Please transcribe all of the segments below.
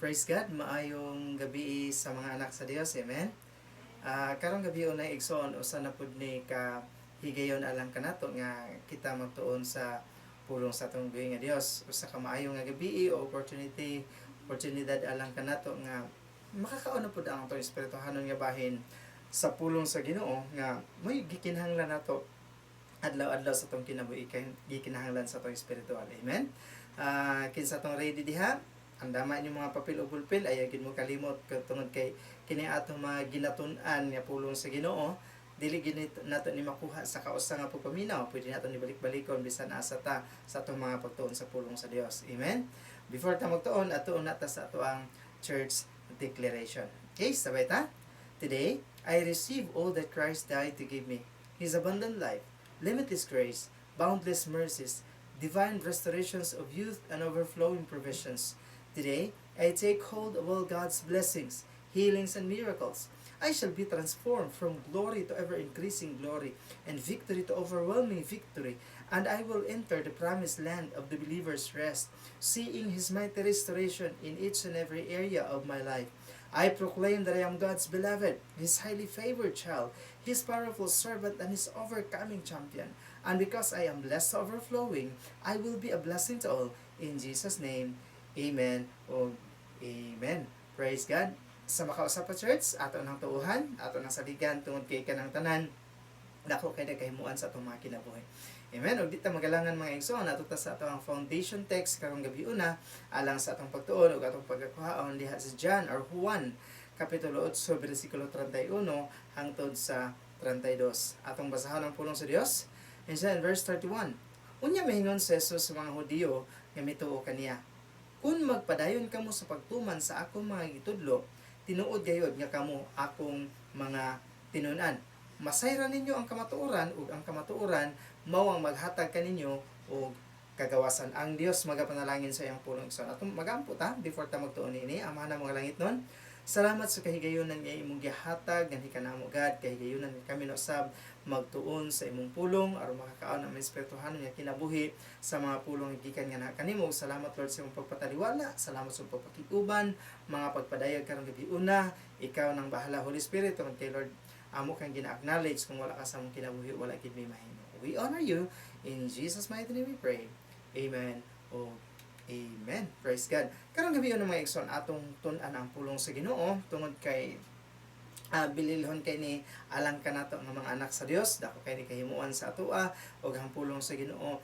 Praise God, maayong gabi sa mga anak sa Dios. Amen. Karong gabi una, igsoon, usa na pud ni ka higayon alang kanato nga kita magtuon sa pulong sa atong buhi nga Dios. Usa ka maayo nga gabi o opportunity, oportunidad alang kanato nga makakaon na pud ang atong espirituhanon nga bahin sa pulong sa Ginoo nga may gikinahanglan nato adlaw-adlaw sa atong kinabuhi kay gikinahanglan sa atong espiritual. Amen. Kinsa tong ready diha? Andama inyong mga papel o pulpil, ayaw gid mo kalimot tungod kay kini atong mga ginatun-an nga pulong sa Ginoo, dili gid nato ni makuha sa kausa nga pagpaminaw. Pwede nato ni balik-balikon bisan asa ta sa atong mga pagtuon sa pulong sa Dios. Amen. Before ta magtuon, atuon na ta sa ato ang church declaration. Okay, sabay ta. Today, I receive all that Christ died to give me: His abundant life, limitless grace, boundless mercies, divine restorations of youth, and overflowing provisions. Today, I take hold of all God's blessings, healings, and miracles. I shall be transformed from glory to ever increasing glory, and victory to overwhelming victory, and I will enter the promised land of the believer's rest, seeing His mighty restoration in each and every area of my life. I proclaim that I am God's beloved, His highly favored child, His powerful servant, and His overcoming champion. And because I am blessed to overflowing, I will be a blessing to all. In Jesus' name, amen o amen. Praise God. Sa Makausap pa Church, ato nang tuuhan, ato nang saligan tungod kay kanang tanan dako kay nagahimuan sa atong mga kinabuhi. Amen. Ug di ta magalangan, mga igsoon, ato ta sa ato ang foundation text karong gabi una alang sa atong pagtuon ug atong pagkakuhaon diha sa John or Juan kapitulo 8 bersikulo 31 hangtod sa 32. Atong basahon ang pulong sa Dios. And sa verse 31. Unya miingon si Jesus sa mga Hudiyo nga mituo kaniya, "Kung magpadayon kamo sa pagtuman sa akong mga gitudlo, tinuod gayod nga kamo akong mga tinun-an. Masayran ninyo ang kamatuoran ug ang kamatuoran mao ang maghatag kaninyo og kagawasan." Ang Dios magapanalangin sa iyang pulong. So atong magampo ta before ta magtuon niini. Amahan nga langit nun, salamat sa kahigayunan nga imong gihatag nganhi kanamo, God, kahigayunan nga kami no sab magtuon sa imong pulong aron makakaon ang espirituhanon nga kinabuhi sa mga pulong nga gikan nga kanimo. Salamat, Lord, sa imong pagpataliwala, salamat sa imong pagpakiuban, mga pagpadayag karong gabi una. Ikaw nang bahala, Holy Spirit, tungod kay, Lord, amo kang gina-acknowledge. Kung wala ka sa among kinabuhi, wala gid may mahimo. We honor you. In Jesus' mighty name we pray. Amen. O amen. Praise God. Karong gabi ng mga igsoon, atong tun-an ang pulong sa Ginoo tungod kay bililhon kay ni alang kanato nga mga anak sa Dios. Dako kay ni kahimuan sa atoa ug ang pulong sa Ginoo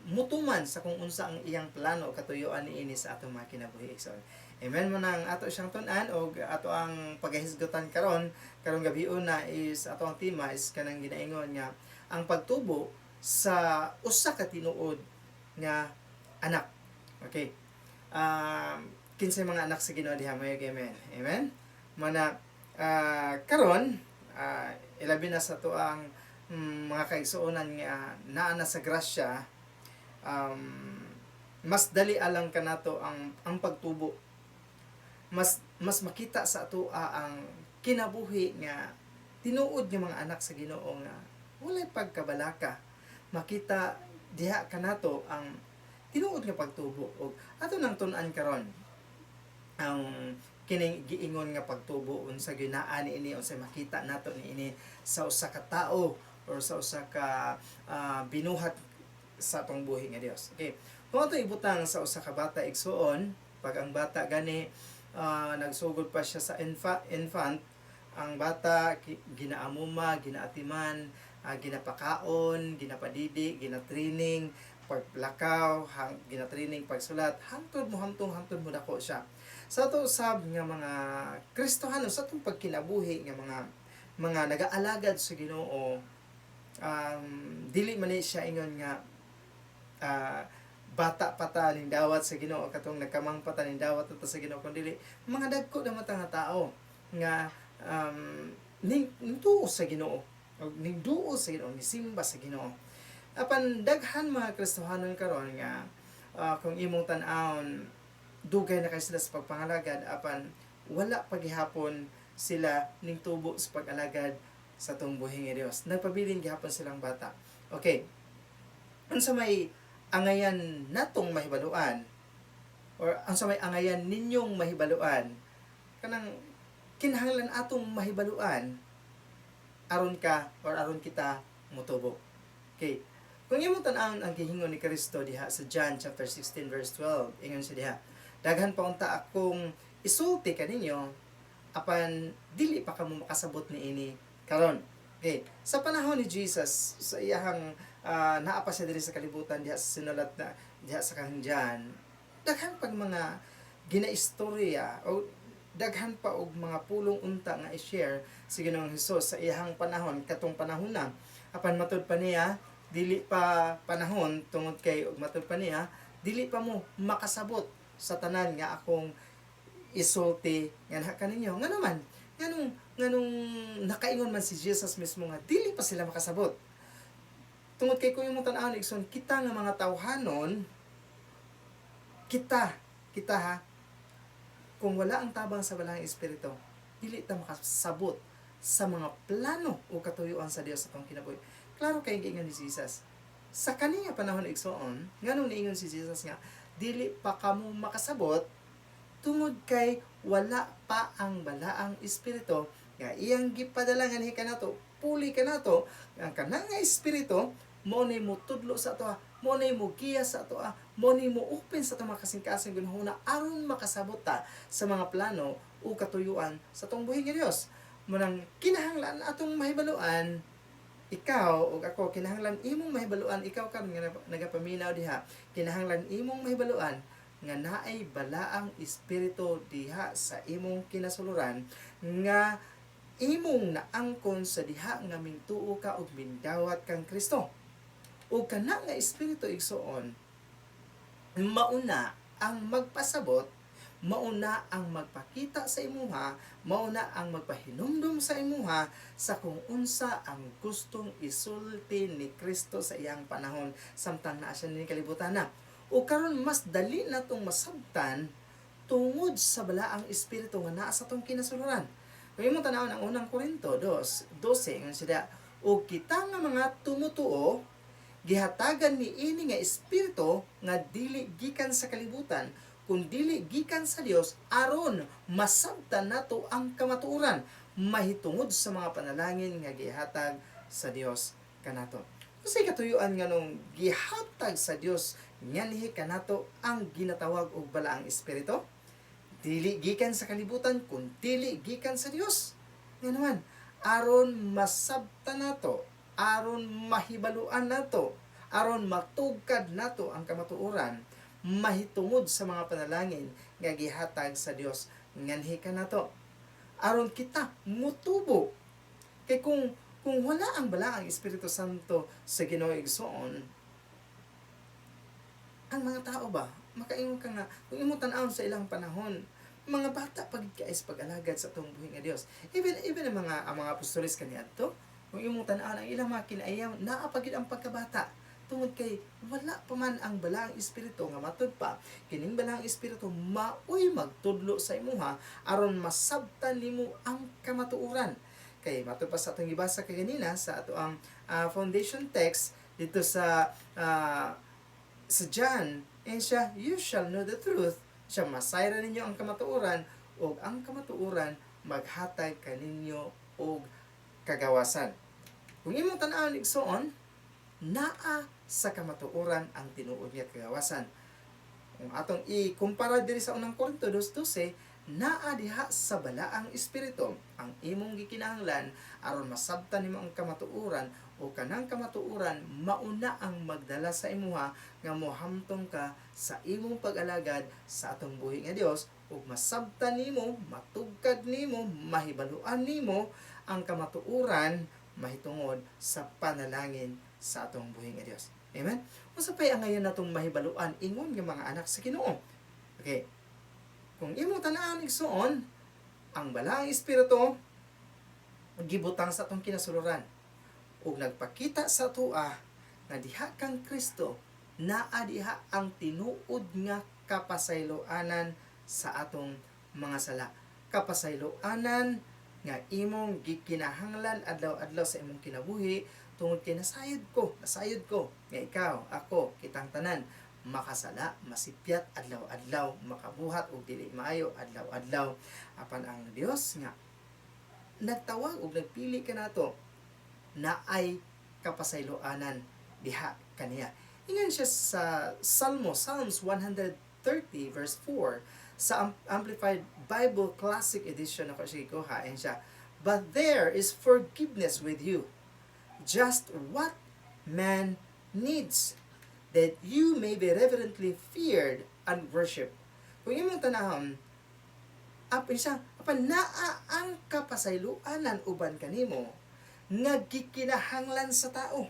mutuman sa kung unsa ang iyang plano katuyuan niini sa atong mga kinabuhi, igsoon. Amen. Mo nang ato siyang tun-an og ato ang pagahisgutan karon karong gabi una is ato ang tema is kanang ginaingon nga ang pagtubo sa usa ka tinuod nga anak. Okay. Kinsay mga anak sa Ginoo diha, may amen. Amen. Mana karon ilabi na sa tuang mga kaigsuonan nga naa na sa grasya, mas dali alang kanato ang pagtubo. Mas makita sa atoa ang kinabuhi nga tinuod nga mga anak sa Ginoo nga walay pagkabalaka. Makita diha kanato ang tinuod nga pagtubo ug ato nang tun-an karon ang kining giingon nga pagtubo, unsa ginaa niini, unsa makita nato niini sa usa ka tawo or sa usa ka binuhat sa atong buhi nga Dios. Okay. Kung ato ibutang sa usa ka bata, igsuon, pag ang bata gani nagsugod pa siya sa infant, ang bata ginaamuma, ginaatiman, ginapakaon, ginapadidi, ginatraining pagplakaw, ginatraining pagsulat, hangtod mo hamtong hangtod mo dako siya. Sa ato usab nga mga Kristohano, sa atong pagkinabuhi nga mga nagaalagad sa Ginoo, dili man ni siya ingon nga bata pa ta ning dawat sa Ginoo, katong nagkamang pa ta ning dawat ta sa Ginoo, kun dili mga dagko na mata nga tao nga ning tuo sa Ginoo og ning duo sa Ginoo, nisimba sa Ginoo. Apan daghan mga Kristohanon karon nga kung imong tan-awon, dugay na kay sila sa pagpangalagad, apan wala pagihapon sila ning tubo sa pag-alagad sa atong buhi nga Dios. Nagpabilin gihapon silang bata. Okay. Unsa may angayan natong mahibaluan Or unsa may angayan ninyong mahibaluan? Kanang kinahanglan atong mahibaluan aron ka or aron kita motubo. Okay. Kung imong tan-awon ang gihingon ni Kristo diha sa John chapter 16 verse 12, ingon siya diha, "Daghan pa unta akong isulti kaninyo, apan dili pa kamo makasabot niini karon." Okay. Sa panahon ni Jesus, sa iyahang naa pa siya diri sa kalibutan diha sa sinulat na diha sa kang John, daghan pag mga ginaistorya o daghan pa og mga pulong unta nga i-share si Ginoong Hesus sa iyahang panahon, katong panahon na. Apan matud pa niya, dili pa panahon, tungod kay ug matud pa niya, "Dili pa mo makasabot sa tanan nga akong isulti nganha kaninyo." Ngano man? Nganong nakaingon man si Jesus mismo nga dili pa sila makasabot? Tungod kay kung imong tan-awon, igsoon, kita nga mga tawhanon, kita, kita ha, kung wala ang tabang sa Balaang Espiritu, dili ta makasabot sa mga plano o katuyuan sa Dios sa atong kinabuhi. Klaro kay giingon ni Jesus. Sa kani nga panahon, igsoon, nganong niingon si Jesus nga dili pa kamo makasabot? Tungod kay wala pa ang Balaang Espiritu nga iyang gipadala nganhi kanato, puli kanato. Ang kanang nga Espiritu mao ni motudlo sa ato, mao ni mo giya sa ato, mao ni mo open sa atong mga kasing-kasing gunahuna aron makasabot ta sa mga plano o katuyuan sa atong buhi nga Dios. Munang kinahanglan atong mahibaluan, ikaw ug ako, kinahanglan imong mahibaluan, ikaw karon nga nagapaminaw diha, kinahanglan imong mahibaluan nga naay Balaang Espiritu diha sa imong kinasuluran nga imong naangkon sa diha nga mintuo ka ug mindawat kang Kristo. Ug kana nga Espiritu, igsoon, mauna ang magpasabot, mauna ang magpakita sa imuha, mauna ang magpahinumdum sa imuha sa kung unsa ang gustong isulti ni Kristo sa iyang panahon samtang naa siya ni kalibutan na. O karon mas dali na tong masabtan tungod sa Balaang Espiritu nga naa sa atong kinasuluran. Kung imong tan-awon ang Unang Korinto 2:12, ingon siya, "O kita nga mga tumutuo gihatagan ni ini nga espiritu nga dili gikan sa kalibutan kun dili gikan sa Dios, aron masabtan nato ang kamatuoran mahitungod sa mga panalangin nga gihatag sa Dios kanato." Unsay katuyuan nganong gihatag sa Dios nganhi kanato ang ginatawag og Balaang Espiritu? Dili gikan sa kalibutan kun dili gikan sa Dios. Nga naman, aron masabtan nato, aron mahibaluan nato, aron matugkad nato ang kamatuoran mahitungod sa mga panalangin nga gihatag sa Dios nganhi kanato. Aron kita mutubo. Kay kung wala ang Balaang Espiritu Santo sa Ginoo, igsoon, ang mga tao ba, makaingon ka nga, kung imong tan-awon sa ilang panahon, mga bata pag kaayos pag-alagad sa atong buhi nga Dios. Even ang mga apostoles kaniadto, kung imong tan-awon ang ilang mga kinaiyaw, naa pa gyud ang pagkabata tungod kay wala pa man ang Balaang Espiritu nga matud pa kining Balaang Espiritu maoy magtudlo sa imuha aron masabtan nimo ang kamatuoran. Kay matud pa sa atong gibasa kaganina sa ato ang foundation text dito sa John, and siya, "You shall know the truth," siya, "masayran ninyo ang kamatuoran ug ang kamatuoran maghatag kaninyo og kagawasan." Kung imong tan-awon, igsoon, naa sa kamatuoran ang tinuod nga kagawasan. Kung atong ikumpara diri sa Unang Korinto 2:12, naa diha sa Balaang Espiritu ang imong gikinahanglan aron masabtan nimo ang kamatuoran, o kanang kamatuoran mauna ang magdala sa imuha nga mohamtong ka sa imong pag-alagad sa atong buhi nga Dios ug masabtan nimo, matugkad nimo, mahibaluan nimo ang kamatuoran mahitungod sa panalangin sa atong buhi nga Dios. Amen. Unsa pay angayan natong mahibaluan ingon nga mga anak sa Ginoo? Okay. Kung imong tan-awon, igsoon, ang Balaang Espiritu gibutang sa atong kinasuluran ug nagpakita sa atoa nga diha kang Kristo naa diha ang tinuod nga kapasayloanan sa atong mga sala. Kapasayloanan nga imong gikinahanglan adlaw-adlaw sa imong kinabuhi tungod kay nasayod ko nga ikaw, ako, kitang tanan, Makasala, masipyat adlaw-adlaw, makabuhat og dili maayo adlaw-adlaw. Apan ang Dios nga nagtawag og nagpili kanato naay kapasayloanan diha kaniya. Ingon siya sa Salmo, Psalms 130 verse 4 sa Amplified Bible Classic Edition ako siya gikuha, ingon siya, "But there is forgiveness with you, just what man needs, that you may be reverently feared and worshipped." Kung imong tanahon, apin siya, apan naa ang kapasayloanan uban kanimo nga gikinahanglan sa tao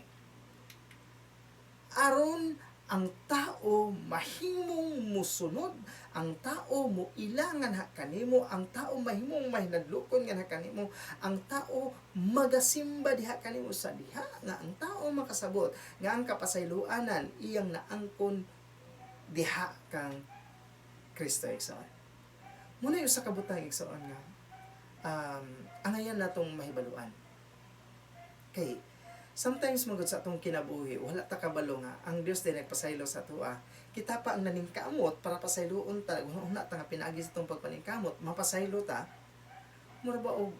aron ang tao mahimong musunod, ang tao moila nganha kanimo, ang tao mahimong mahinadlokon nganha kanimo, ang tao magasimba diha kanimo sa diha nga ang tao makasabot nga ang kapasayloanan iyang naangkon diha kang Kristo, igsoon. Muna yung sa kabutang, igsoon, nga angayan natong mahibaluan. Kay sometimes magud sa atong kinabuhi, wala ta kabalo nga ang Dios din nagpasaylo sa atoa. Kita pa ang naningkamot para pasayloon ta, una ta nga pinaagi sa atong pagpaningkamot, mapasaylo ta. Mura ba og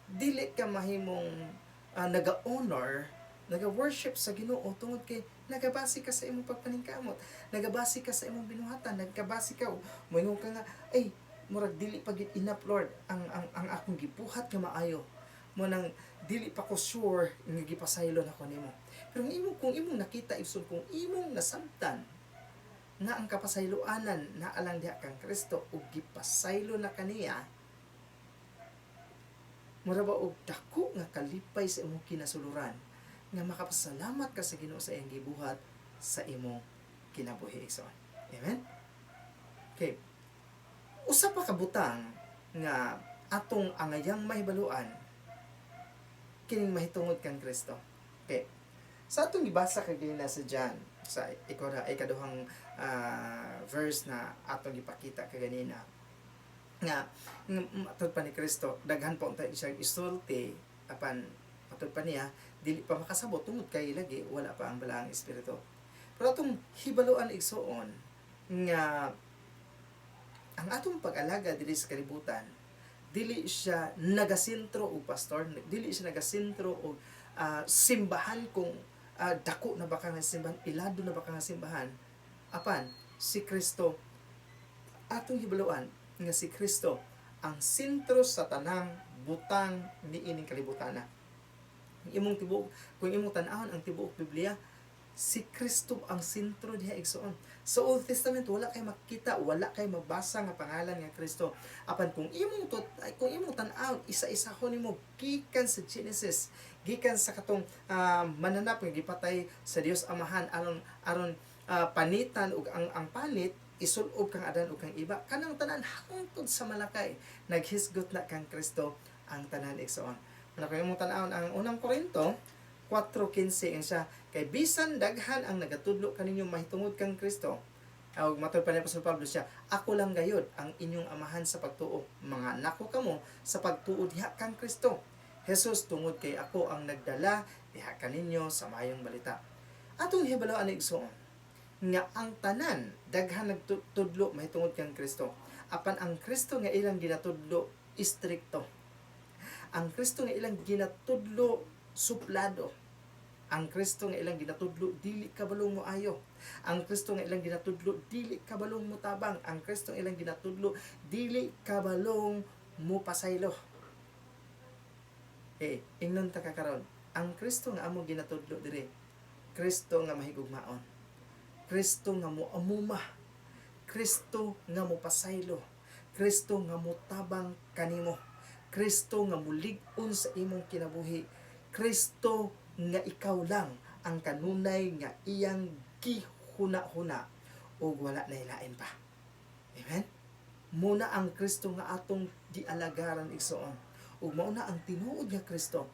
dili ka mahimong naga-honor, naga-worship sa Ginoo tungod kay nagabase ka sa imong pagpaningkamot, nagabase ka sa imong binuhatan, nagabase ka, moingon ka nga, "Ay, murag dili pa gid enough, Lord, ang akong gibuhat nga maayo mo nang dili pa ko sure nga gipasaylo na ko nimo." Pero kung imong nakita, igsoon, kung imong nasabtan nga ang kapasayloanan naa lang diha kang Kristo ug gipasaylo na kaniya, mura ba og dako nga kalipay sa imong kinasuluran nga makapasalamat ka sa Ginoo sa iyang gibuhat sa imong kinabuhi, igsoon. Amen. Okay, usa pa ka butang nga atong angayang mahibaluan kining mahitungod kang Kristo. Okay. Sa atong gibasa kaganina sa John sa ikaw ikaduhang verse na atong gipakita kaganina nga matod pa ni Kristo daghan pa unta siya isulti, apan matod pa niya dili pa makasabot tungod kay lagi wala pa ang Balaang Espiritu. Pero atong hibaluan, igsoon, nga ang atong pag-alaga diri sa kalibutan, dili siya nagasentro og pastor, dili siya nagasentro og simbahan, kung dako na ba ka nga simbahan, ilado na ba ka nga simbahan. Apan si Kristo, atong hibaluan nga si Kristo ang sentro sa tanang butang niining kalibutan na. Imong tibuok, kung imong tan-awon ang tibuok Biblia, si Kristo ang sentro diha, igsoon. Sa Old Testament wala kay makita, wala kay mabasa nga pangalan nga Kristo. Apan kung imong tan-awon, isa-isahon nimo gikan sa Genesis, gikan sa katong mananap nga gipatay sa Dios Amahan aron aron panitan ug ang panit isulob kang Adan ug kang Eva, kanang tanan hangtod sa Malakay, naghisgot na kang Kristo ang tanan, igsoon. Muna kung imong tan-awon ang Unang Korinto 4:15, ang siya, "Kay bisan daghan ang nagatudlo kaninyo mahitungod kang Kristo," og matod pa ni Apostol Pablo siya, "ako lang gayod ang inyong amahan sa pagtuo. Mga anak ko kamo sa pagtuo diha kang Kristo Jesus, tungod kay ako ang nagdala diha kaninyo sa Maayong Balita." Atong hibaluan, igsoon, nga ang tanan daghan nagtudlo mahitungod kang Kristo, apan ang Kristo nga ilang ginatudlo istrikto, ang Kristo nga ilang ginatudlo suplado, ang Kristo nga ilang ginatudlo dili kabalong moayo, ang Kristo nga ilang ginatudlo dili kabalong motabang, ang Kristo nga ilang ginatudlo dili kabalong mopasaylo. Eh, ingnon ta kakaron, ang Kristo nga among ginatudlo dire, Kristo nga mahigugmaon, Kristo nga moamuma, Kristo nga mopasaylo, Kristo nga motabang kanimo, Kristo nga mulig-on sa imong kinabuhi, Kristo nga ikaw lang ang kanunay nga iyang gihuna-huna ug wala na lain pa. Amen? Muna ang Kristo nga atong gialagaran, igsoon. Ug mao na ang tinuod nga Kristo.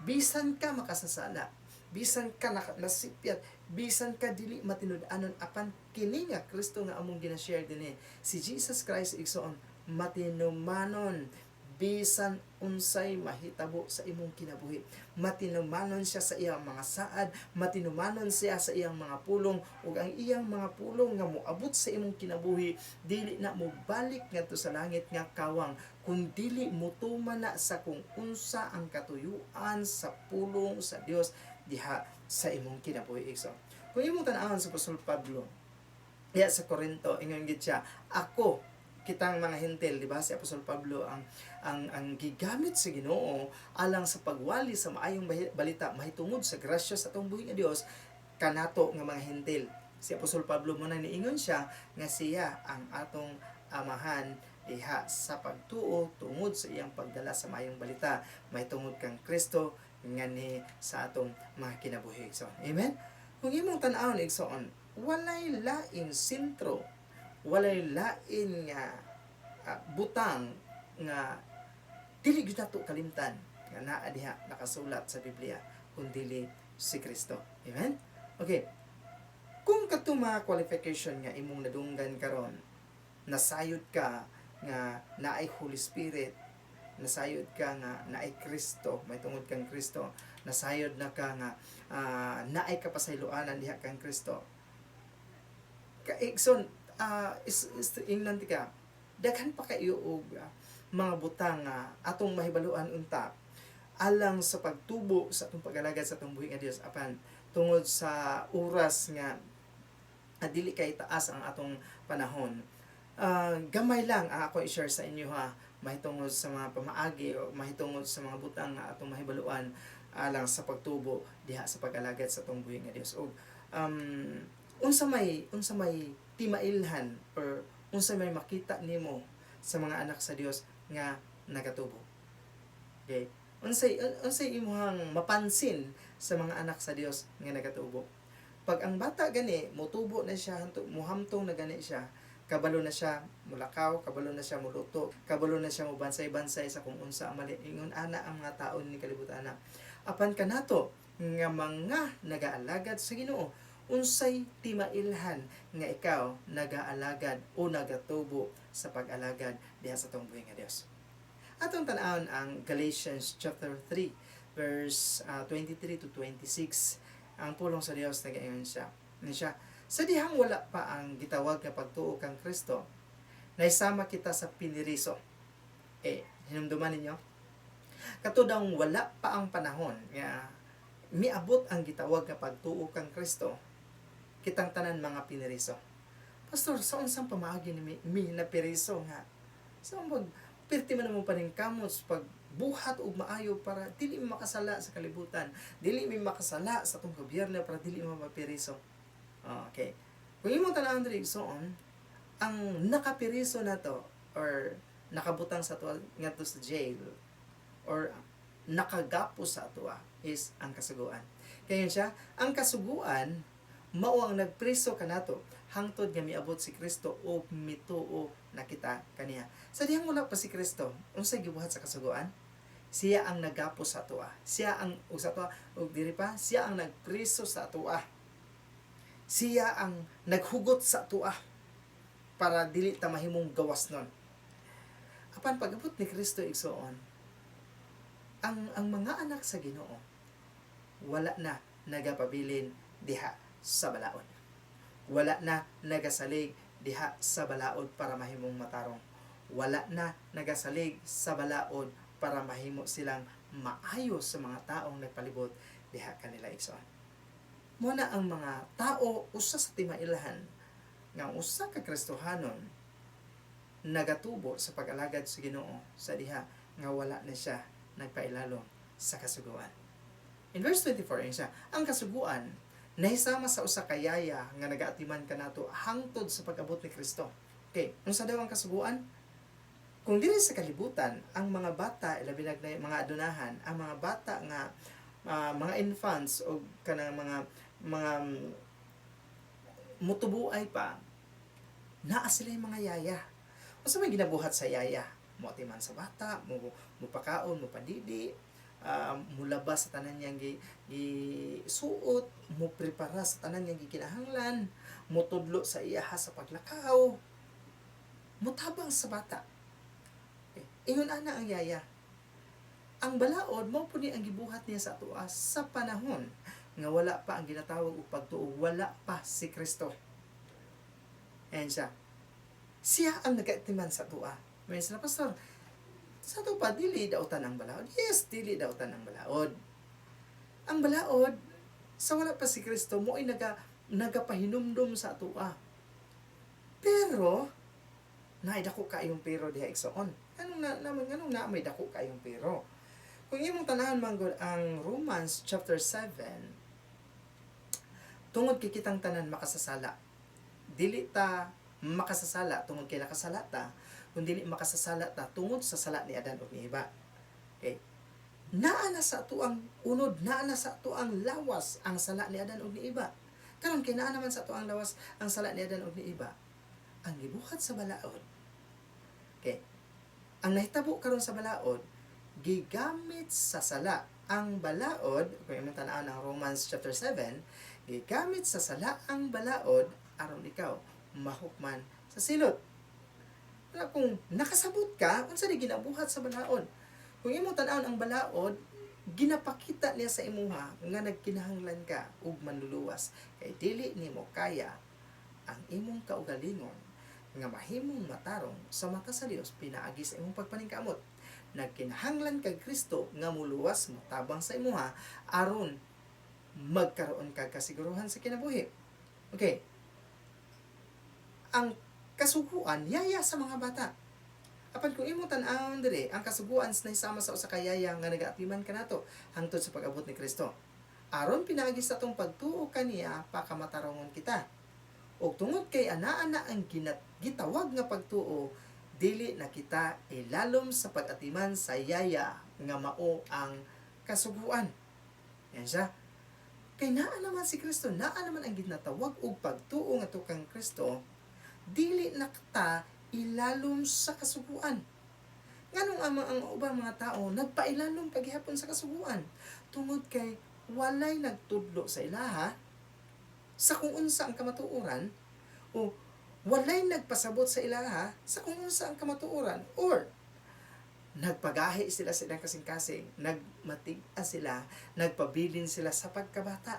Bisan ka makasasala, bisan ka nasipyat, bisan ka dili matinud-anon, apan kini nga Kristo nga among gina-share dinhi, si Jesus Christ, igsoon, matinumanon. Bisan unsay mahitabo sa imong kinabuhi, matinumanon siya sa iyang mga saad, matinumanon siya sa iyang mga pulong, ug ang iyang mga pulong nga moabot sa imong kinabuhi, dili na mobalik ngadto sa langit nga kawang, kun dili motuman na sa kung unsa ang katuyuan sa pulong sa Dios diha sa imong kinabuhi, igsoon. Kung imong tan-awon sa Apostol Pablo diha sa Corinto, ingon gid siya, "Ako, kitang mga Hentil," di ba? Si Apostol Pablo ang gigamit sa Ginoo alang sa pagwali sa maayong balita mahitungod sa grasya sa atong buhi nga Dios kanato nga mga Hentil. Si Apostol Pablo mo na niingon siya nga siya ang atong amahan diha sa pagtuo tungod sa iyang pagdala sa maayong balita mahitungod kang Kristo ngani sa atong mga kinabuhi, igsoon. Amen. Kung imong tan-awon, igsoon, walay laing sentro, walay lain nga butang nga dili gyud nato kalimtan nga naa diha nakasulat sa Biblia kun dili si Kristo. Amen. Okay. Kung kadto mga qualification nga imong nadunggan karon, nasayod ka nga naay Holy Spirit, nasayod ka nga naay Kristo, may tungod kang Kristo, nasayod na ka nga naay kapasayloanan diha kang Kristo. Ka igsoon, is ingnan ka, daghan pa kayo og mga butang nga atong mahibaluan unta alang sa pagtubo sa atong pag-alagad sa atong buhi nga Dios, apan tungod sa oras nga dili kay taas ang atong panahon, gamay lang ang ako i-share sa inyo ha, mahitungod sa mga pamaagi o mahitungod sa mga butang nga atong mahibaluan alang sa pagtubo diha sa pag-alagad sa atong buhi nga Dios. Og unsa may timailhan or unsa may makita nimo sa mga anak sa Dios nga nagatubo? Okay, unsay imong mapansin sa mga anak sa Dios nga nagatubo? Pag ang bata gani motubo na siya, muhamtong na gani siya, kabalo na siya mulakaw, kabalo na siya muluto, kabalo na siya mubansay-bansay sa kung unsa ang mali. Ingon ana ang mga taon ni kalibutan na. Apan kanato nga mga nagaalagad sa Ginoo, unsay timailhan nga ikaw nagaalagad o nagatubo sa pag-alagad diha sa atong buhi nga Dios? Atong tan-awon ang Galatians chapter 3 verse 23 to 26. Ang pulong sa Dios nagaingon siya. Ano siya? "Sa dihang wala pa ang gitawag nga pagtuo kang Kristo, naisama kita sa piniriso." Eh, hinumduman ninyo? Kato daw wala pa ang panahon nga miabot ang gitawag nga pagtuo kang Kristo, kitang tanan mga piniriso. "Pastor, sa unsang pamaagi ni mi napiriso nga?" Sa mag pirti man mo paningkamot pag buhat og maayo para dili mi makasala sa kalibutan, dili mi makasala sa atong gobyerno para dili mo mapiriso. Okay. Kung imong tan-awon diri, igsoon, ang nakapiriso na to or nakabutang sa tuwa ngadto sa jail or nakagapos sa atoa is ang kasuguan. Kaya siya, ang kasuguan mao ang nagpreso kanato hangtod nga miabot si Kristo o mituo na kita kaniya. Sa dihang wala pa si Kristo, unsay gibuhat sa kasuguan? Siya ang nagapos sa atoa. Siya ang ug sa atoa ug diri pa, siya ang nagpreso sa atoa. Siya ang naghugot sa atoa para dili ta mahimong gawas nun. Apan pag-abot ni Kristo, igsoon, ang mga anak sa Ginoo wala na nagapabilin diha sa balaod. Wala na nagasalig diha sa balaod para mahimong matarong. Wala na nagasalig sa balaod para mahimo silang maayo sa mga taong nagpalibot diha kanila, igsoon. Mo na ang mga tao, usa sa timailhan nga ang usa ka Kristohanon nagatubo sa pag-alagad sa Ginoo sa diha nga wala na siya nagpailalom sa kasuguan. In verse 24, yun siya, "Ang kasuguan nahisama sa usa ka yaya nga nagaatiman kanato hangtod sa pag-abot ni Kristo." Okay, unsa daw ang kasuguan? Kung diri sa kalibutan, ang mga bata, ilabi na mga adunahan, ang mga bata nga mga infants o kanang mga mutubuay pa, naa sila yung mga yaya. Unsa may ginabuhat sa yaya? Moatiman sa bata, mo mupakaon, mupadidi, mulabas sa tanan niyang gi suot, mo prepara sa tanan niyang gikinahanglan, mutudlo sa iyaha sa paglakaw, mutabang sa bata. Okay. Ingon ana ang yaya. Ang balaod mao pud ni ang gibuhat niya sa atoa sa panahon nga wala pa ang ginatawag og pagtuo, wala pa si Kristo. Ayan siya. Siya ang nagaatiman sa atoa. May sila, "Pastor, sa ato pa, dili dautan ang balaod." Yes, dili dautan ang balaod. Ang balaod, sa wala pa si Kristo, mo ay nagapahinumdum sa atoa. Pero, naay dako kaayong pero diha, igsoon. Anong na, naman, anong na may dako kaayong pero? Kung imong tanahan man gud ang Romans chapter 7, tungod kay kitang tanan makasasala. Dili ta makasasala tungod kay nakasala ta, kun dili makasasala ta tungod sa sala ni Adan ug ni Eva. Okay. Naa na sa atoang unod, naa na sa atoang lawas ang sala ni Adan ug ni Eva. Karon kay naa naman sa atoang lawas ang sala ni Adan ug ni Eva, ang gibuhat sa balaod. Okay. Ang nahitabo karon sa balaod, gigamit sa sala ang balaod, kung imong tan-awon ang Romans chapter 7, gigamit sa sala ang balaod aron ikaw mahukman sa silot. Na kung nakasabot ka, unsa di ginabuhat sa balaod? Kung imong tan-awon ang balaod, ginapakita niya sa imuha nga nagkinahanglan ka og manluluwas kay dili nimo kaya ang imong kaugalingon nga mahimong matarong sa mata sa Dios pinaagi sa imong pagpaningkamot. Nagkinahanglan kag Kristo nga muluwas, motabang sa imuha aron magkaroon kag kasiguruhan sa kinabuhi. Okay. Ang kasuguan, yaya sa mga bata. Apan kung imong tan-awon diri, ang kasuguan sama sa usa ka yaya nga nagaatiman kanato hangtod sa pag-abot ni Kristo. Aron pinaagi sa atong pagtuo kaniya pakamatarongon kita. Og tungod kay anaa na ang gitawag nga pagtuo, dili na kita ilalom sa pag-atiman sa yaya nga mao ang kasuguan. Yan siya. Kay naa naman si Kristo, naa naman ang ginatawag og pagtuo nga kang Kristo, dili na kita ilalom sa kasuguan. Nganong ang ubang mga tao nagpailalom paghihapon sa kasuguan? Tungod kay walay nagtudlo sa ilaha sa kung unsa ang kamatuoran o walay nagpasabot sa ilaha sa kung unsa ang kamatuoran or nagpagahi sila sa ilang kasing-kasing, nagmatig-a sila, nagpabilin sila sa pagkabata.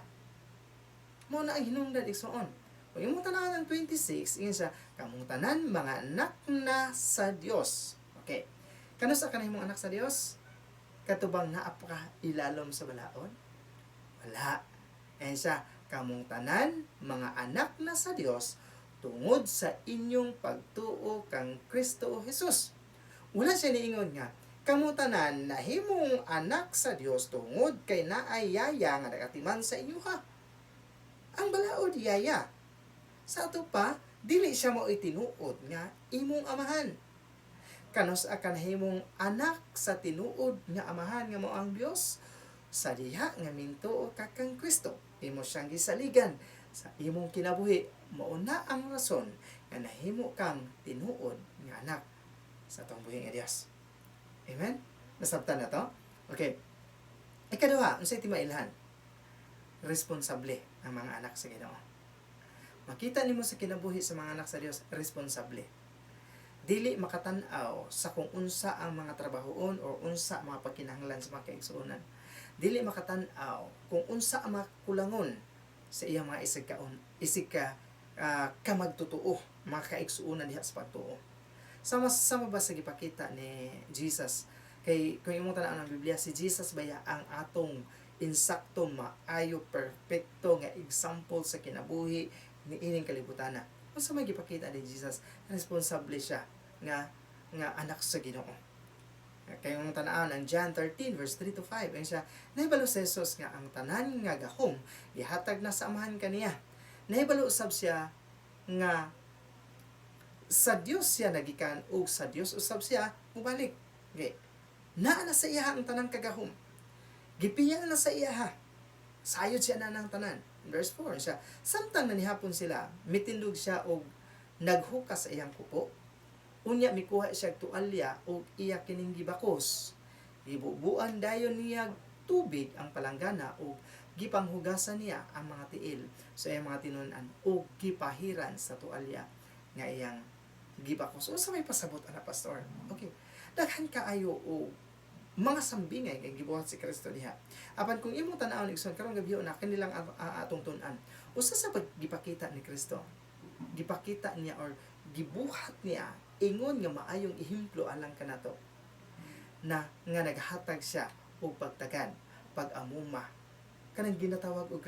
Mao na ang hinungdan, igsoon. Kung imong tanawan ang 26, ingon siya, "Kamong tanan mga anak na sa Dios." Okay. Kanus-a ka nahimong anak sa Dios? Kato bang naa pa ka ilalom sa balaod? Wala. Ayan siya, "Kamong tanan mga anak na sa Dios tungod sa inyong pagtuo kang Kristo Jesus." Wala siya niingon nga, "Kamo tanan nahimong anak sa Dios tungod kay naay yaya nga nagatiman sa inyo ha." Ang balaod, yaya. Sa ato pa, dili siya mao tinuod nga imong amahan. Kanus-a ka nahimong anak sa tinuod nga amahan nga mao ang Dios? Sa diha nga mintuo ka kang Kristo, imo siyang gisaligan sa imong kinabuhi, mao na ang rason nga nahimo kang tinuod nga anak sa atong buhi nga Dios. Amen? Nasabtan na to? Okay. Ikaduha, unsay timailhan? Responsable ang mga anak sa Ginoo. Makita nimo sa kinabuhi sa mga anak sa Dios, responsable. Dili makatan-aw sa kung unsa ang mga trabahoon o unsa ang mga pagkinahanglan sa mga kaigsuonan. Dili makatan-aw kung unsa ang mga kulangon sa iyang mga isig kaon, isig ka kamagtotoo, mga kaigsuonan diha sa pagtuo. Sama sama ba sa gipakita ni Jesus? Kay kung imong tan-awon ang Biblia, si Jesus baya ang atong insakto, maayo, perpekto nga example sa kinabuhi ni ining kalibutan. Unsa may gipakita ni Jesus? Responsable siya nga nga anak sa Ginoo. Kay imong tan-awon ang John 13 verse 3 to 5, ayun siya, nahibalo si Jesus nga ang tanan nga gahom gihatag na sa Amahan kaniya. Nahibalo usab siya nga sa Dios siya nagikan ug sa Dios usab siya mubalik. Okay. Naa na sa iya ang tanang kagahom. Gipiya na sa iya. Sayod siya na ng tanan. Verse 4 siya, samtang nanihapon sila, mitindog siya og naghukas sa iyang kupo. Unya mikuha siya og tualya ug iya kining gibakos. Gibubuan dayon niya tubig ang palanggana ug gipanghugasan niya ang mga tiil sa iyang mga tinun-an ug gipahiran sa tualya nga iyang gibakos. Unsa may pasabot ana, pastor? Okay. Daghan kaayo og mga sambingay nga gibuhat si Kristo diha. Apan kung imong tan-awon, igsoon, karong gabi na kanilang atong tun-an. Usa sa paggipakita ni Kristo, gipakita niya or gibuhat niya ingon nga maayong ehemplo alang kanato na nga naghatag siya og pagtagad, pag-amuma, kanang ginatawag og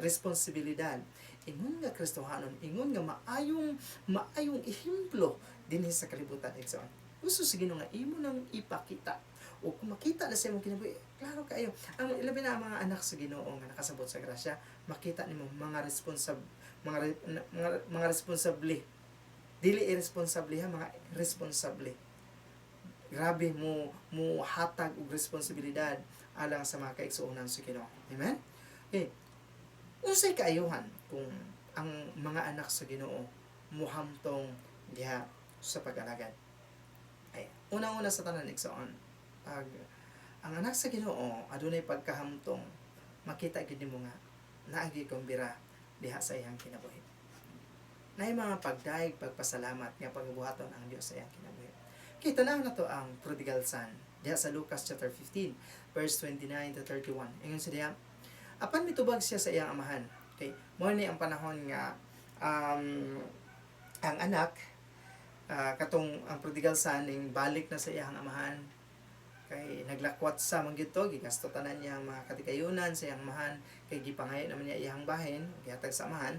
responsibilidad ingon nga Kristohanon, ingon nga maayong maayong ehemplo dinhi sa kalibutan, igsoon. Gusto sa Ginoo nga imo nang ipakita o kung makita na sa imong kinabuhi, klaro kaayo. Ang ilabi na ang mga anak sa Ginoo nga nakasabot sa grasya, makita nimo mga responsab mga mga, mga responsable, dili irresponsable ha, mga responsable. Grabe mo mo hatag og responsibilidad alang sa mga kaigsuonan sa Ginoo. Amen. Okay. Unsay kaayuhan kung ang mga anak sa Ginoo muhamtong diha sa pag-alagad? Ay, unang-una sa tanan, igsoon, pag ang anak sa Ginoo adunay pagkahamtong, makita gid nimo nga naagi kumbira diha sa iyang kinabuhi. Naay mga pagdaig, pagpasalamat nga pagbuhaton ang Dios sa iyang kinabuhi. Kita na nato ang prodigal son diha sa Lucas chapter 15 verse 29 to 31. Ingon siya diha, apan mitubag siya sa iyang amahan. Okay, mao ni ang panahon nga ang anak, katong ang prodigal son, ning balik na sa iyang amahan kay naglakwat sa man gyud to, gigasto tanan niya ang mga katigayunan sa iyang amahan kay gipangayo naman niya iyang bahin, gihatag sa amahan.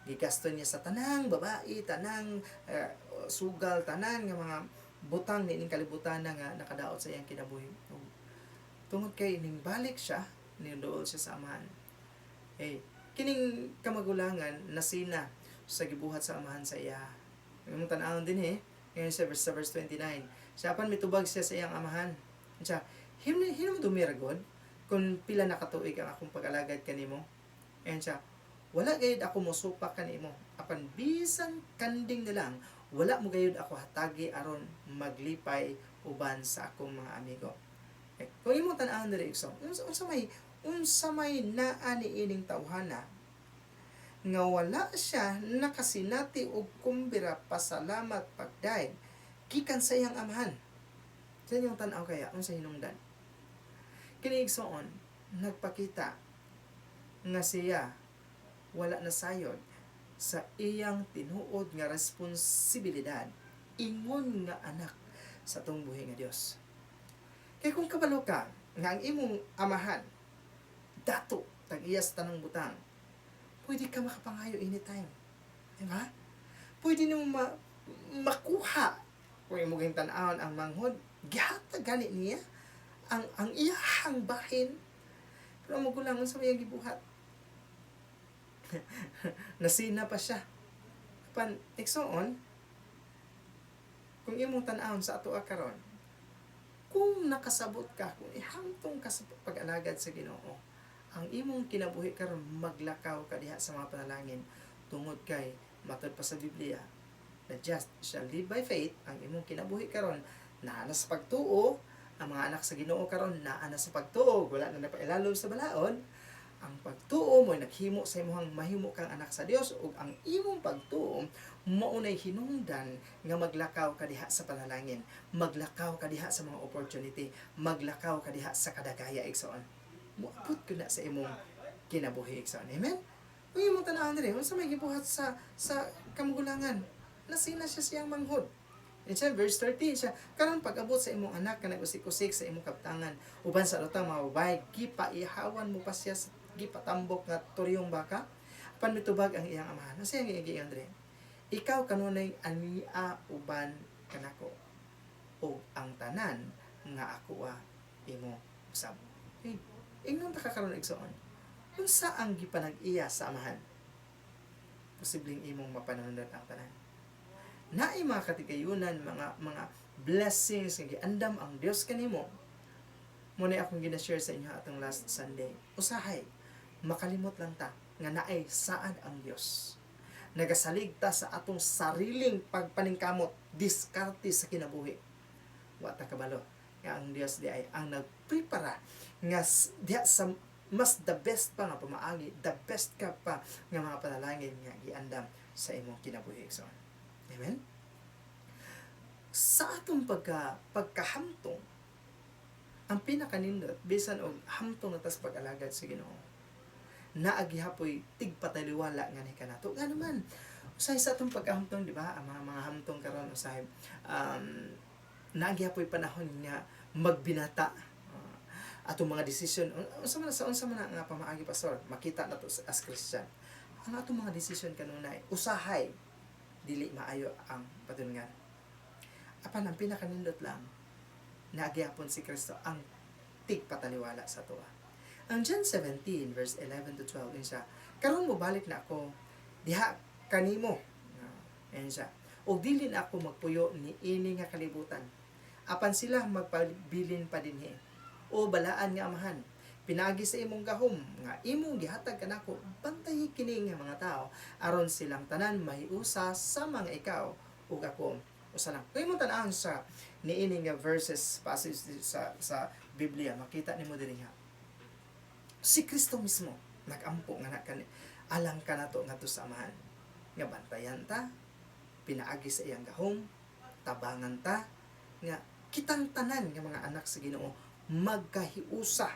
Gigasto niya sa tanang babae, tanang sugal, tanan nga mga butang niining kalibutan na nga nakadaot sa iyang kinabuhi. Ug tungod kay ning balik siya, niduol siya sa amahan, eh kining kamagulangan nasina sa gibuhat sa amahan sa iya. Imong tan-awon din eh. Ngayon sa verse 29. Siya apan mitubag siya sa iyang amahan. Siya, hinumdumi ra gud kung pila na katuig ang akong pag-alagad kanimo. Ayan siya, wala gayud ako mosupak kanimo. Apan bisan kanding na lang, wala mo gayud ako hatagi aron maglipay uban sa akong mga amigo. Eh, kung imong tan-awon diri, igsoon, unsa may naa ni ining tawhana nga wala siya nakasinati og kumbira, pasalamat, pagdaig gikan sa iyang amahan? Sa inyong tan-aw kaya, unsa hinungdan kini, igsoon? Nagpakita nga siya wala nasayod sa iyang tinuod nga responsibilidad ingon nga anak sa atong buhi nga Dios. Kay kung kabalo ka nga ang imong amahan dato tag-iya sa tanang butang, pwede ka makapangayo anytime. Di ba? Pwede nimo makuha. Kung imo ging tan-awon ang manghod, gihatag gani niya ang iyahang bahin. Pero ang magulang, unsa may iyang gibuhat? Nasina pa siya. Apan, igsoon, kung imong tan-awon sa ato karon, kung nakasabot ka, kung ihamtong ka sa pag-alagad sa Ginoo, ang imong kinabuhi karon maglakaw ka diha sa mga panalangin tungod kay matod pa sa Biblia, the just shall live by faith. Ang imong kinabuhi karon naa na sa pagtuo. Ang mga anak sa Ginoo karon naa na sa pagtuo, wala na napailalom sa balaod. Ang pagtuo mo naghimo sa imong mahimo kang anak sa Dios ug ang imong pagtuo mao nay hinungdan nga maglakaw ka diha sa panalangin, maglakaw ka diha sa mga opportunity, maglakaw ka diha sa kadagaya, igsoon. Moabot ko na sa imong kinabuhi, igsoon. Amen. Kung imong tan-awon diri, unsa may gibuhat sa kamagulangan? Nasina siya siyang manghod. And siya, verse 13, siya, karon pag-abot sa imong anak ka nag-usik-usik sa imong kaptangan, uban sa arutang mga babae, gipaihawan mo pa siya sa gipatambok nga turyong baka. Apan mitubag ang iyang amahan. Ano siyang giingnan diri? Ikaw kanunay ania uban kanako o ang tanan nga ako imo usab. Okay. Ingnon ta ka karon, igsoon. Unsa ang gipanag-iya sa amahan? Posibleng imong mapanunod ang tanan. Naay mga katigayunan, mga blessings nga giandam ang Dios kanimo. Mao na akong gina-share sa inyo atong last Sunday. Usahay, makalimot lang ta nga naay saad ang Dios. Nagasalig ta sa atong sariling pagpaningkamot, diskarte sa kinabuhi. Wa ta kabalo nga ang Dios di ay ang nagprepara nga diha sa mas the best pa nga pamaagi, the best ka pa nga mga panalangin nga giandam sa imong kinabuhi, igsoon. Amen? Sa atong pagkahamtong, ang pinakanindot, bisan og hamtong na tas pag-alagad sa Ginoo, naa gihapoy tigpataliwala nga ni kanato. Nga naman, usahay sa atong pagkahamtong, di ba? Ang mga hamtong karon, usahay naa gihapoy panahon nga magbinata. Atong mga desisyon, unsa man sa unsa man na nga pamaagi, pastor, makita na to as Christian. Ang atong mga desisyon kanunay, usahay dili maayo ang padulngan. Apan ang pinakanindot lang, naa gihapon si Kristo ang tigpataliwala sa atoa. Ang John 17 verse 11 to 12, yun siya, "Karon mo balik na ako diha kanimo." Ayan siya. "Ug dili na ako magpuyo ni ini nga kalibutan. Apan sila magpabilin pa dinhi. O balaan nga Amahan, pinaagi sa imong gahom nga imong gihatag kanako, bantayi kini nga mga tao aron silang tanan mahiusa sa mga ikaw ug ako usa lang." Kung imong tan-awon sa niini nga verses, passage sa Biblia, makita nimo diri nga si Kristo mismo nagampo nga na kani alang kanato ngadto sa Amahan nga bantayan ta pinaagi sa iyang gahom, tabangan ta nga kitang tanan nga mga anak sa Ginoo magkahiusa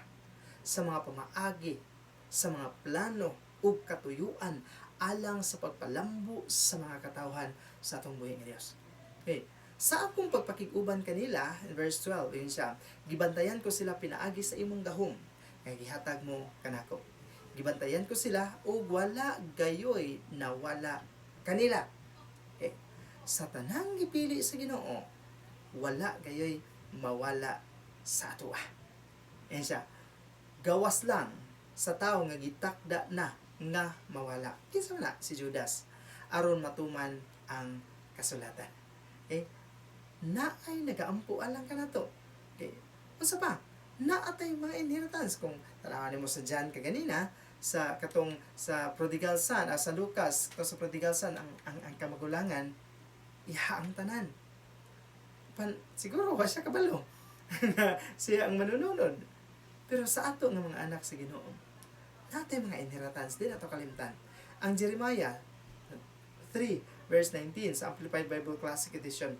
sa mga pamaagi, sa mga plano ug katuyuan alang sa pagpalambo sa mga katawhan sa atong buhi nga Dios. Okay. "Sa akong pagpakig-uban kanila," in verse 12, yun siya, "gibantayan ko sila pinaagi sa imong gahom nga gihatag mo kanako. Gibantayan ko sila ug wala gayoy nawala kanila." Okay. Sa tanang gipili sa Ginoo, wala gayoy mawala sa atoa. Ayan siya. Gawas lang sa tao nga gitakda na nga mawala. Kinsa man na? Si Judas. Aron matuman ang kasulatan. Okay? Naay nagaampo alang kanato. Okay. Unsa pa? Naa tay mga inheritance. Kung tanawan mo sa John kaganina, sa katong sa prodigal son, sa Lucas, katong sa prodigal son, ang kamagulangan, iha ang tanan. Pan, siguro wa siya kabalo siya ang manununod. Pero sa ato nga mga anak sa Ginoo, naa tay mga inheritance, di nato kalimtan. Ang Jeremiah 3 verse 19 sa Amplified Bible Classic Edition.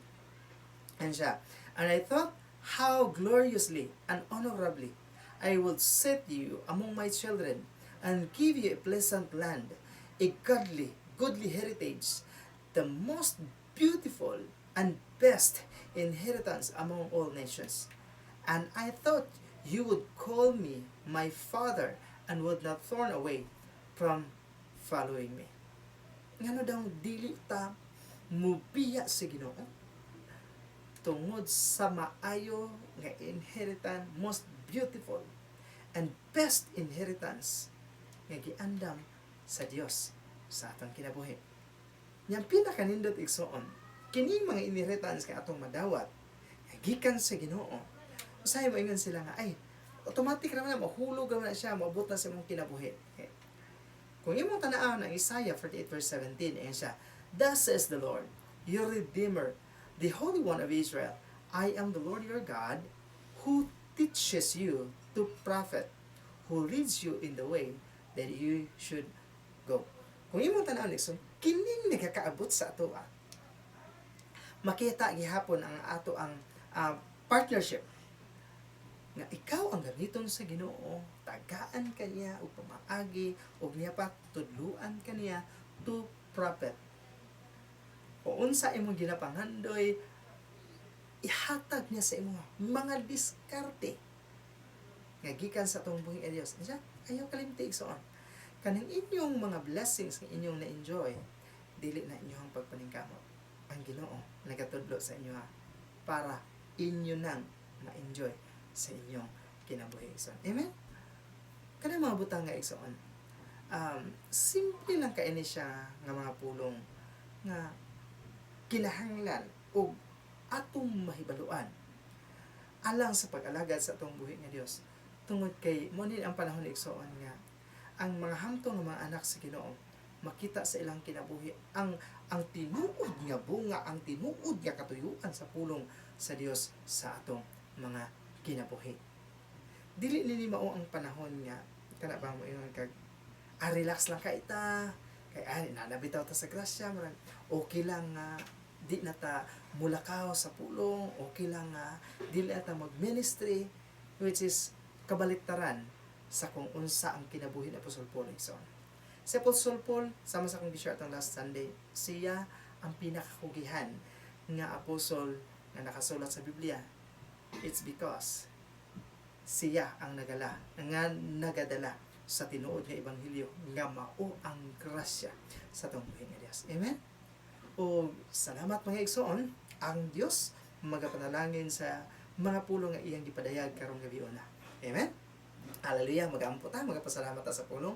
And siya, "And I thought how gloriously and honorably I would set you among my children and give you a pleasant land, a godly, goodly heritage, the most beautiful and best inheritance among all nations. And I thought you would call me my father and would not turn away from following me." Ngano daw dili ta mubiya sa Ginoo tungod sa maayo nga inheritance, most beautiful and best inheritance nga giandam sa Dios sa atong kinabuhi? Yang pinakanindot, igsoon, kining mga inheritance nga atong madawat nga gikan sa Ginoo, usahay mo ingon sila nga ay automatic ra man na mahulog ra man na siya, moabot na sa imong kinabuhi. Okay. Kung imong tan-awon ang Isaiah 48 verse 17, ayan siya, "Thus says the Lord, your Redeemer, the Holy One of Israel, I am the Lord your God, who teaches you to profit, who leads you in the way that you should go." Kung imong tan-awon, igsoon, kining nagkakaabot sa ato ah. Makita gihapon ang ato ang partnership nga ikaw ang gamiton sa Ginoo, tagaan kaniya og pamaagi ug niya pa tudluan kaniya to profit. O unsa imong ginapangandoy, ihatag niya sa imo mga diskarte nga gikan sa atong buhi nga Dios. Siya, ayaw kalimti, igsoon. Kaning inyong mga blessings nga inyong na-enjoy, dili na inyong pagpaningkamot. Ang Ginoo nagatudlo sa inyo ha, para inyo nang ma-enjoy sa inyong kinabuhi, igsoon. Amen? Kanang mga butang nga, igsoon, simple lang kaini siya nga mga pulong nga kinahanglan og atong mahibaluan alang sa pag-alagad sa atong buhi nga Dios, tungod kay mo ni ang panahon, igsoon, nga ang mga hamtong nga mga anak sa Ginoo, makita sa ilang kinabuhi ang tinuod nga bunga, ang tinuod nga katuyuan sa pulong sa Dios sa atong mga kinabuhi. Dili nini mao ang panahon nga kana ba mo ingon kag relax lang ka ita. Kay ay nanabitaw ta sa grasya, murag okay lang nga di na ta mulakaw sa pulong, okay lang nga dili na ta mag-ministry, which is kabaliktaran sa kung unsa ang kinabuhi ni Apostol Paul, igsoon. Si Apostol Paul, sama sa akong gi-share atong last Sunday, siya ang pinakakugihan nga apostol nga nakasulat sa Biblia. It's because siya ang nagala, nga nagadala sa tinuod nga ebanghelyo nga mao ang grasya sa atong buhi nga Dios. Amen? O salamat, mga igsoon, ang Dios magapanalangin sa mga pulong nga iyang gipadayag karong gabi una. Amen? Hallelujah, magampo ta, magapasalamat ta sa pulong.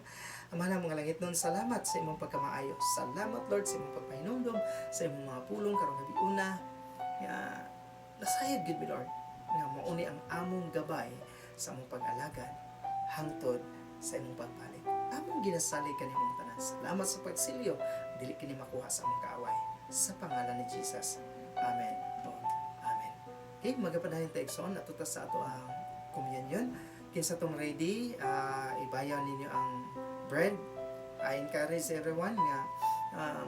Ama na mga langitnon, salamat sa imong pagkamaayo. Salamat, Lord, sa imong pagpahinumdom, sa imong mga pulong karong gabi una. Nga nasayod gid mi, Lord, nga mao ni ang among gabay sa among pag-alagad hangtod sa imong pagbalik. Among ginasalig kanimong tanan. Salamat sa pagsilyo, dili kini makuha sa among kaaway. Sa pangalan ni Jesus. Amen. O, amen. Okay, magapadayon ta, igsoon, adto ta sa ato ang communion. Kinsa tong ready, ibayaw ninyo ang bread. I encourage everyone nga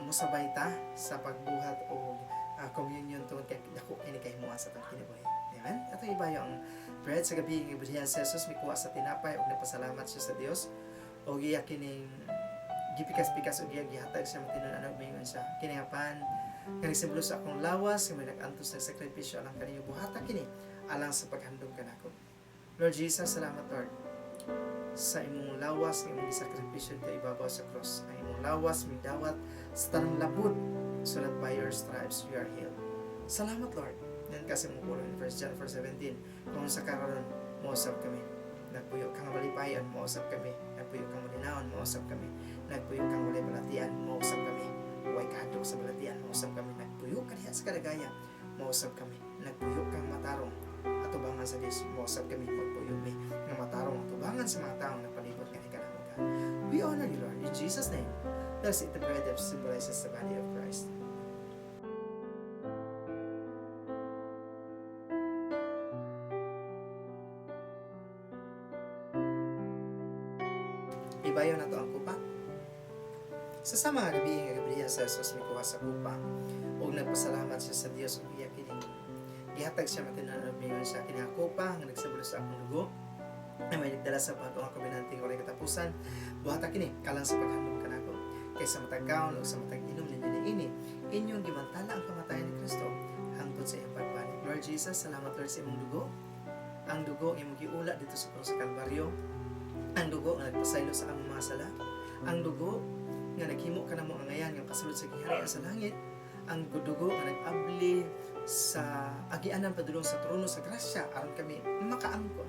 musabay ta sa pagbuhat og communion tungod kay dako kini kahimuan sa atong kinabuhi. Amen? Ato ibayo ang bread. Sa gabi nga gibulihan si Jesus, mikuha sa tinapay ug nagpasalamat siya sa Dios. Og iya kining gipikas-pikas ug iya gihatag sa mga tinunan, miingon siya, "Kini nga pan nga nagsimbolo sa akong lawas nga may nag-antos, nagsakripisyo alang kaninyo. Buhata kini alang sa paghandom kanako." Lord Jesus, salamat, Lord, sa imong lawas nga imong gisakripisyo didto ibabaw sa cross. Ang imong lawas midawat sa tanang labud so that by your stripes we are healed. Salamat, Lord. Nan kasi mong pulong in 1 John 4:17, kung sa karon, mousab kami. Nagpuyo kang malipayon, mousab kami. Nagpuyo kang malinawon, mousab kami. Nagpuyo kang walay balatian, mousab kami. Way kahadlok sa balatian, mousab kami. Nagpuyo ka diha sa kadagaya, mousab kami. Nagpuyo kang matarong atubangan sa Dios, mousab kami. Pagpuyo mi nga matarong atubangan sa mga taong napalibot nga ka namo ka. We honor you, Lord. In Jesus' name, let us eat the bread that symbolizes the body of Christ. Ibayo na to ang kupa. Sa sama nga gabi nga gibulihan si Jesus, mikuha sa kupa ug nagpasalamat siya sa Dios ug iya kining gihatag sa mga tinunan, miingon siya, "Kini nga kupa nga nagsimbolo sa akong dugo ay may nagdala sa bag-ong kobenante nga walay katapusan. Buhata kini alang sa paghandom kanako. Kay sa matag kaon ug sa matag inom ninyo niini, inyong gimantala ang kamatayan ni Kristo hangtod sa iyang pagbalik." Lord Jesus, salamat, Lord, sa imong dugo. Ang dugo nga imong giula didto sa krus sa Kalbaryo. Ang dugo nga nagpasaylo sa among mga sala. Ang dugo nga naghimo kanamo angayan nga kasulod sa gingharian sa langit. Ang dugo nga nag-abli sa agianan padulong sa trono sa grasya aron kami makaangkon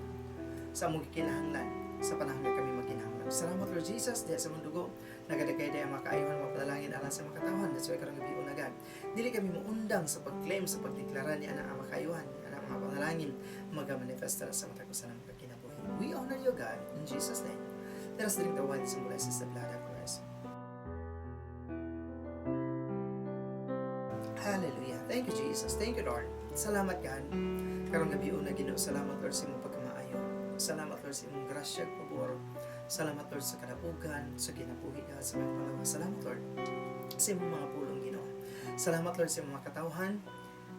sa among gikinahanglan sa panahon nga kami magkinahanglan. Salamat, Lord Jesus, diha sa imong dugo nagadagay ang mga kaayuhan, mga panalangin alang sa mga katawhan. That's why karong gabi una, God, dili kami muundang sa pag-claim, sa pagdeklara ni ana ang mga kaayuhan, ana ang mga panalangin magamanifesta sa matag usa ng mga kinabuhi. We honor you, God, in Jesus' name. Let us drink the wine that symbolizes the blood of Christ. Hallelujah. Thank you, Jesus. Thank you, Lord. Salamat, God. Karong gabi una, Ginoo, salamat, Lord, sa imong pagkamaayo. Salamat, Lord, sa imong grasya ug pabor. Salamat, Lord, sa kalapugan, sa kinabuhi, God, sa mga palawa. Salamat, Lord, sa imong mga pulong, Ginoo. Salamat, Lord, sa imong mga katawhan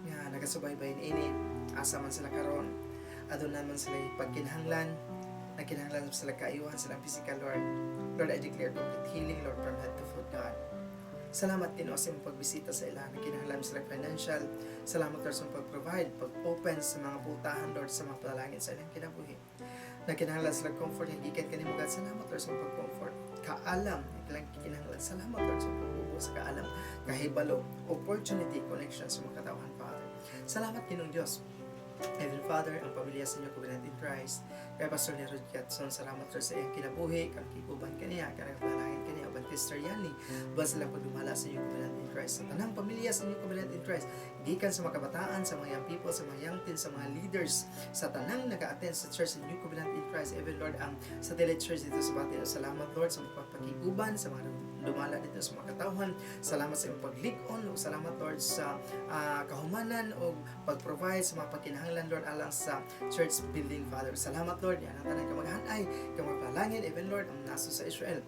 nga nagasubaybay niini. Asa man sila karon. Aduna man sila pagkinahanglan. Nagkinahanglan sila kaayuhan silang physical, Lord. Lord, I declare complete healing, Lord, from head to foot, God. Salamat, Ginoo, sa imong pagbisita sa ila. Nagkinahanglan sila financial. Salamat, Lord, sa imong pag-provide, pag-open sa mga pultahan, Lord, sa mga panalangin sa ilang kinabuhi. Nagkinahanglan sila comfort, nga gikan kanimo, God. Salamat, Lord, sa imong pag-comfort. Kaalam, ilang kinahanglan. Salamat, Lord, sa pagbubo sa kaalam, kahibalo, opportunity, connection sa mga katawhan, Father. Salamat, Ginoong Diyos. Heavenly Father, ang pamilya sa inyo, Covenant in Christ, kay Pastor Nero Gatson, salamat, Lord, sa iyang kinabuhi, kang kiguban kaniya, kanang panalangin kaniya, uban kay Sister Yani, uban silang pagdumala sa inyo, Covenant in Christ, sa tanang pamilya sa inyo, Covenant in Christ, gikan sa mga kabataan, sa mga young people, sa mga young teens, sa mga leaders, sa tanang nag-attend sa church sa New Covenant in Christ, even, Lord, ang satellite church dito sa Batino. Salamat, Lord, sa pagpakiguban, sa mga dumala dito sa mga katawhan. Salamat sa imong paglig-on, ug salamat, Lord, sa kahumanan o pag-provide sa mga pagkinahanglan, Lord, alang sa church building, Father. Salamat, Lord. Yan ang tanang kamaghanay, kamagpalangin, even, Lord, ang naso sa Israel.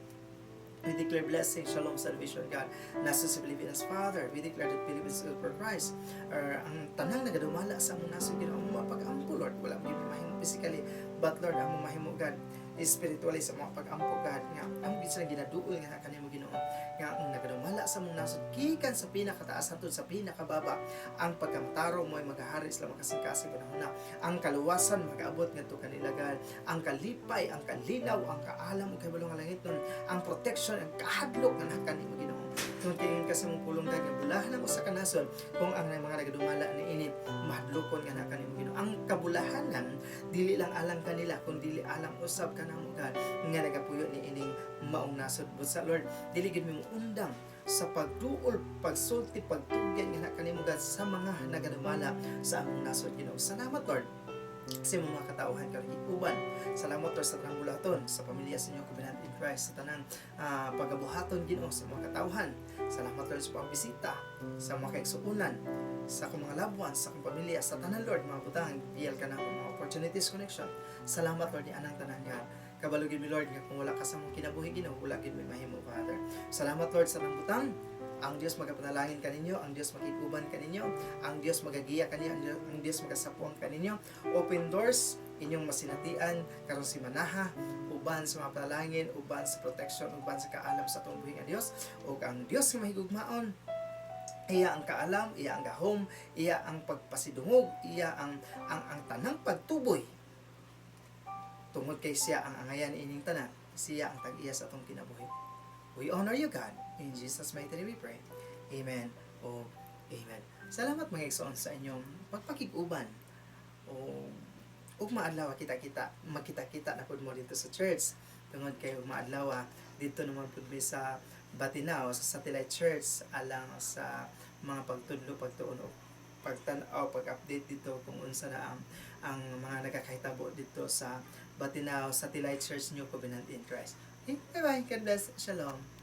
We declare blessing, shalom, salvation, God. Nasa sa Pilipinas, Father. We declare that Philippines is for Christ. Or, ang tanang nagadumala sa among nasod, Ginoo, ang mga pag-ampo, Lord. Wala mo mahimo physically, but Lord, ang mahimo, God, spiritually sa mga pag-ampo, God, nga ang gid sila ginaduol nga kanimo, Ginoo, nga ang nagadumala sa among nasod gikan sa pinakataas hangtod sa pinakababa, ang pagkamatarong mo ay maghahari sila makasing-kasing panahon na ang kaluwasan magaabot ngadto kanila, God, ang kalipay, ang kalinaw, ang kaalam ug kahibalo nga langit nun, ang protection, ang kahadlok nga naa kanimo, Ginoo, tungod kay ingon kasi mong pulong, God, nga bulahan ang usa ka nasod kung ang mga nagadumala niini mahadlokon nga naa kanimo, Ginoo. Ang kabulahanan dili lang alang kanila kun dili alang usab kanamo, God, nga nagapuyo ni ining maong nasod. Busa, Lord, dili gid mi undang sa pagduol, pagsulti, pagtugyan nga naa kanimo, God, sa mga nagadumala sa among nasod, Ginoo. Salamat, Lord, sa imong mga katauhan karon uban. Salamat, Lord, sa tanang bulaton sa pamilya sa inyong Covenant in Christ, sa tanang pagabuhaton, Ginoo, sa mga katauhan. Salamat, Lord, sa pagbisita sa mga kaigsuonan, sa akong mga loved ones, sa akong pamilya, sa tanan, Lord, mga butang, biyal ka na mga opportunities, connection. Salamat, Lord, ni anang tanan nga kabalo gid mi, Lord, nga kung wala ka sa among kinabuhi, Ginoo, wala gid mi mahimo, Father. Salamat, Lord, sa tanang butang. Ang Dios magapanalangin kaninyo, ang Dios makiguban kaninyo, ang Dios magagiya kaninyo, ang Dios magasapuang kaninyo. Open doors inyong masinatian karon simanaha uban sa mga panalangin, uban sa protection, uban sa kaalam sa atong buhi nga Dios. Ug ang Dios nga mahigugmaon, iya ang kaalam, iya ang gahom, iya ang pagpasidungog, iya ang tanang pagtuboy. Tungod kay siya ang angayan ining tanan, siya ang tag-iya sa atong kinabuhi. We honor you, God. In Jesus' mighty name we pray. Amen o amen. Salamat, mga igsoon, sa inyong pagpakig-uban. O ugma adlaw kita-kita, magkita-kita na pud mo dito sa church. Tungod kay ugma adlaw dito naman pud mi sa Batinao sa Satellite Church alang sa mga pagtudlo, pagtuon o pagtan-aw, pag-update dito kung unsa na ang mga nagakahitabo dito sa Batinao Satellite Church, New Covenant in Christ. Okay, bye-bye. God bless. Shalom.